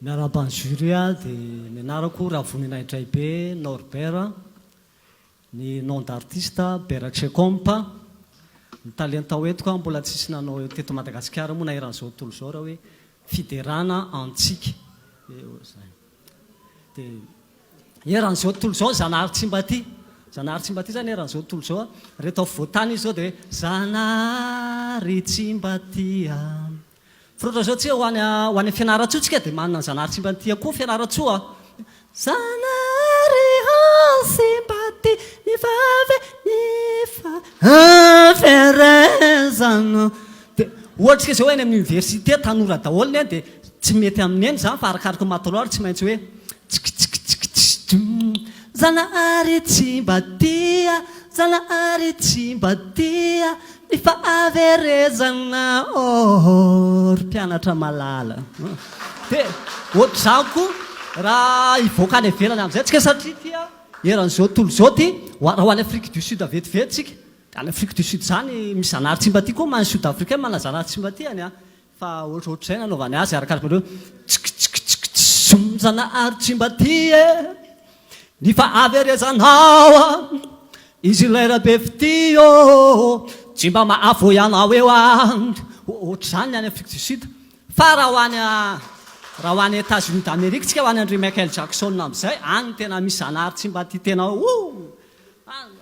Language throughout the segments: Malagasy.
Miarahaba ny jury a, dia ny anarako Ravoninaidraibe Norbert, ny nom d'artiste Berachekomp, ny talenta hoentiko a mbola tsisy nanao teto Madagasikara moa na eran'izao tontolo izao raha hoe fiderana antsika, dia eran'izao tontolo izao Zanahary tsy mba tia, Zanahary tsy mba tia zany eran'izao tontolo izao a, reto afovoantany izy zao dia hoe Zanahary tsy mba tia. Fa ohatra zao tsia ho any ho any Fianarantsoa tsika dia manana ny Zanahary tsy mba tia koa Fianarantsoa a. Zanahary tsy mba tia ny vavy nefa averezana. Dia ohatra tsika zao any amin'ny université tanora daholo ny any dia tsy mety amin'ny eny zany fa arakaraka ny maha tanora ary tsy maintsy hoe tsikitsikitsikitsikitsium Zanahary tsy mba tia, Zanahary tsy mba tia Ny fahaverezana oh ry mpianatra malala. Dia ohatr'izany koa raha hivoaka any ivelany amin'izay tsika satria ity eran'izao tontolo izao ity, raha ho any Afrique du Sud vetivety tsika, any Afrique du Sud izany misy zanahary tsy mba tia koa, maha ny Sud Africain manana zanahary tsy mba tia any an, fa ohatrohatr'izay nanaovany azy arakaraka ny hoe tsikitsikitsikitsizoom zanahary tsy mba tia e! Ny fahaverezanao a! Izy ilay rabe fitia ô! Tsy mba mahafoy anao eo a! Ohatr'izany ny any Afrique du Sud. Fa raha ho any raha ho any Etats-Unis d'Amérique tsika ho any an-dry Michael Jackson amin'izay, any no tena misy zanahary tsy mba tia tena oh! Any.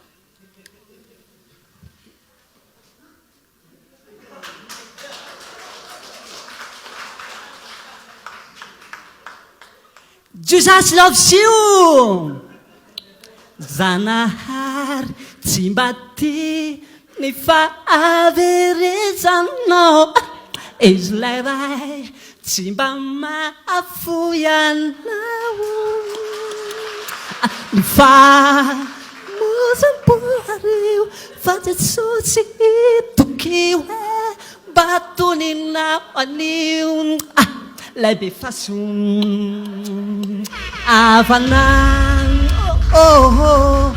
Jesus loves you! Zanahary tsy mba tia ny fahaverezanao Izy ilay Ray tsy mba mahafoy anao Ny fahamoizam-po Fa Jesosy toky hoe mba toninao anio Lay be fahasoavana oh oh.